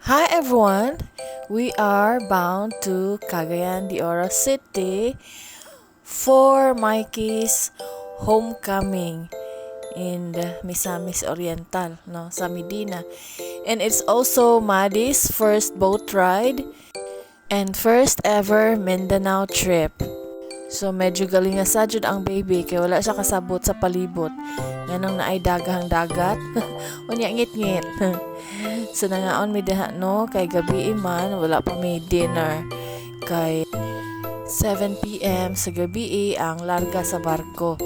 Hi everyone! We are bound to Cagayan de Oro City for Mikey's homecoming in the Misamis Oriental, no, sa Medina. And it's also Maddie's first boat ride and first ever Mindanao trip. So medyo galing sa jud ang baby kay wala siya kasabot sa palibot. Nganong naay daghang dagat. Unya ngit-ngit. So nangaon mi diha, no, kay gabi man, wala pa may dinner. Kay 7 p.m. sa gabi ang larga sa barko.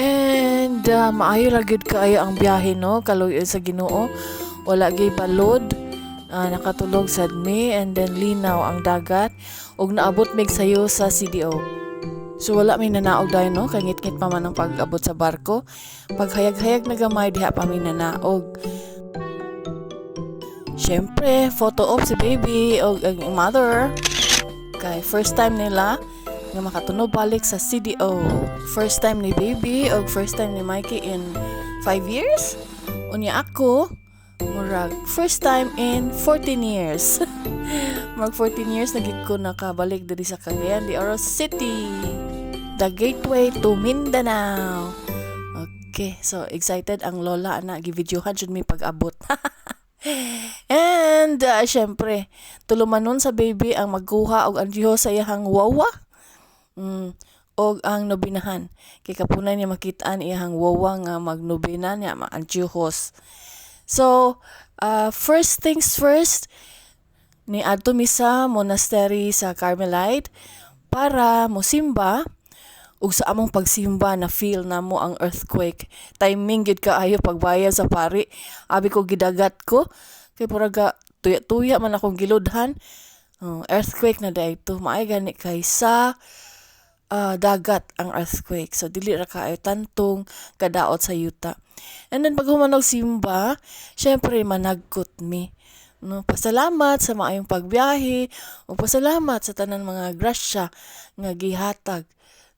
And maayo ra gyud kaayo ang biyahe, no, kaluoy sa Ginoo. Wala gyud balod. Nakatulog sad mi and then linaw ang dagat ug naabot mig sayo sa CDO. So wala may nanaog dayon, no, kay ngit-ngit pa man ang pag-abot sa barko. Paghayag-hayag na gamay diha pa mi nanaog. Syempre, photo op si baby og ang mother. Kay first time nila nga makatuno balik sa CDO. First time ni baby og first time ni Mikey in 5 years. Unya ako, murag first time in 14 years. Mag 14 years na gid ko nakabalik diri sa Cagayan de Oro City. The gateway to Mindanao. Okay, so excited ang lola ana, givideohan jud mi pag-abot. And syempre, tulumanon sa baby ang magkuha og antiho sa iyahang wawa. Og ang nobinahan. Kay kapunay niya makitaan iyahang wawa nga magnobena niya, ma-antihos. So, first things first, ni adto mi sa monastery sa Carmelite para mosimba, ug sa among pagsimba na feel namo ang earthquake. Timing gid kaayo pagbayad sa pari. Abi ko gidagat ko kay puraga tuya-tuya man akong giludhan. Oh, earthquake na diay to. Maay gani kay sa dagat ang earthquake. So dili ra kaayo tantong kadaot sa yuta. And then pag human og simba, syempre managkot mi. No, pasalamat sa maayong pagbiyahe ug pasalamat sa tanan mga grasya nga gihatag,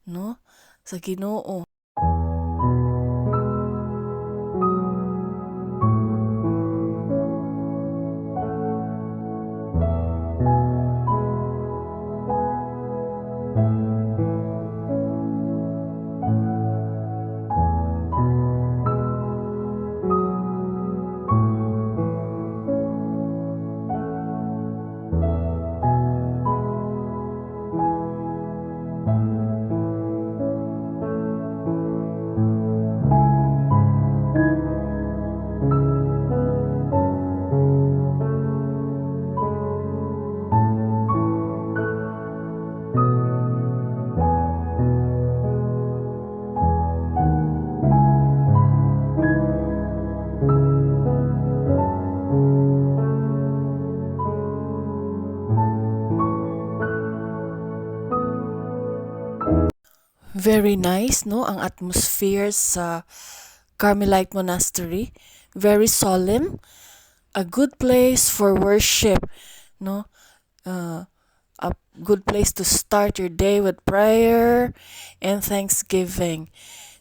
no, sa Ginoo. Very nice, no, ang atmosphere sa Carmelite Monastery. Very solemn. A good place for worship, no? A good place to start your day with prayer and thanksgiving.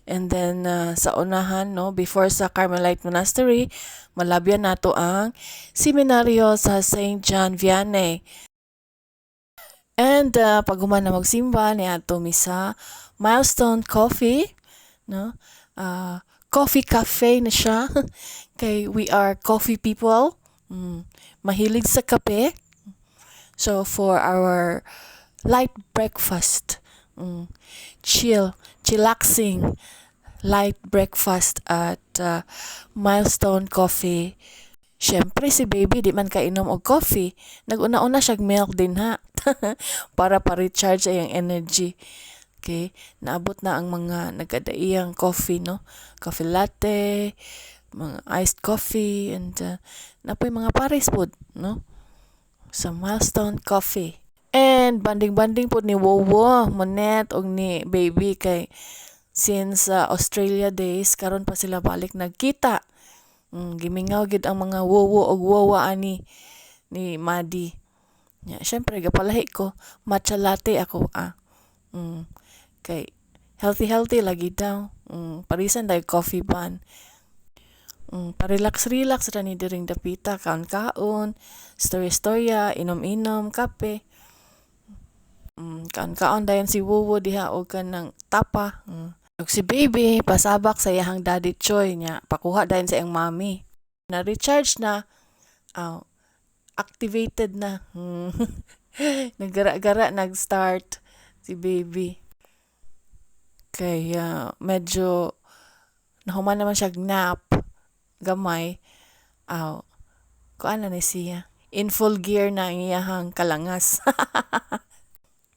And then sa unahan, no, before sa Carmelite Monastery, malabyan nato ang seminaryo sa St. John Vianney. And pag human na magsimba, niadto mi sa Milestone Coffee, no? Coffee cafe na siya. Kay we are coffee people. Mahilig sa kape. So for our light breakfast, chill, chillaxing light breakfast at Milestone Coffee. Syempre si baby di man kainom og coffee. Nag-una-una siyag milk din ha para pa-recharge iyang energy. Okay, naabot na ang mga nagkadaiyang coffee, no? Coffee latte, mga iced coffee, and napoy mga pares pod, no? Sa Milestone Coffee. And banding-banding pod ni Wowo, Monet, og ni baby kay since Australia days karon pa sila balik nagkita. Gimingaw gid ang mga wowo og wowa ani ni Madi. Ya, syempre gapalahi ko, matcha latte ako ah. Kay healthy healthy lagi daw. Parisan dahil coffee ban. Pa-relax-relax ra ni diring dapita, kaon-kaon, storya-storya, inom-inom, kape. Kaon-kaon dayon si Wuwo diha og kanang tapa. Ug si baby pasabak sa iyahang Daddy Choi niya, pakuha dayon sa iyang mommy. Na-recharge na, activated na. Naggara-gara nag-start si baby. Kay medyo nahuman naman siya nap gamay. Aw, kuan na ni siya. In full gear na ang iyahang kalangas.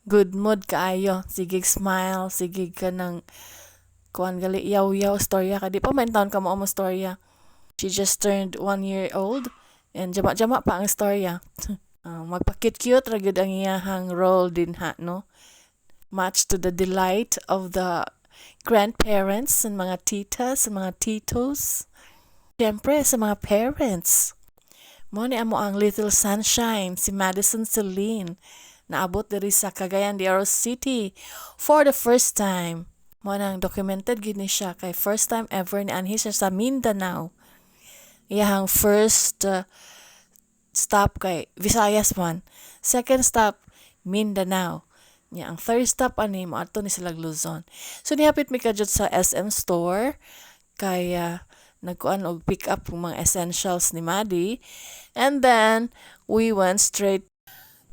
Good mood kaayo. Sige smile, sige kanang kuan gali yaw-yaw storya ka. Di pa man taon ka mo storya. She just turned 1 year old and jama-jama pa ang storya. Magpa-cute-cute ra gyud ang iyahang role dinha, no? Much to the delight of the grandparents and mga titas and mga titos. Siyempre, sa mga parents. Mao ni amo ang Little Sunshine, si Madison Celine. Naabot diri sa Cagayan de Oro City for the first time. Mao nang documented gid ni siya kay first time ever ni anhi siya sa Mindanao. Iyahang first stop kay Visayas man. Second stop, Mindanao. Nya ang third stop ani moadto ni sila Luzon. So nihapit mi kadyot sa SM Store kay nagkuan og pick up ng mga essentials ni Maddie. And then we went straight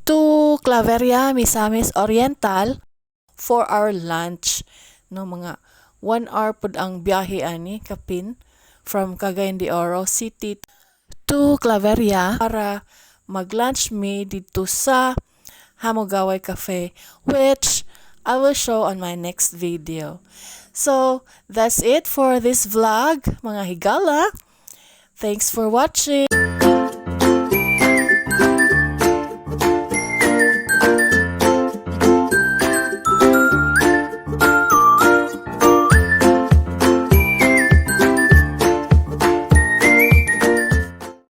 to Claveria, Misamis Oriental for our lunch. No, mga 1 hour pud ang biyahe ani kapin from Cagayan de Oro City to Claveria para mag-lunch mi dito sa Hamugaway Cafe, which I will show on my next video. So, that's it for this vlog, mga higala. Thanks for watching.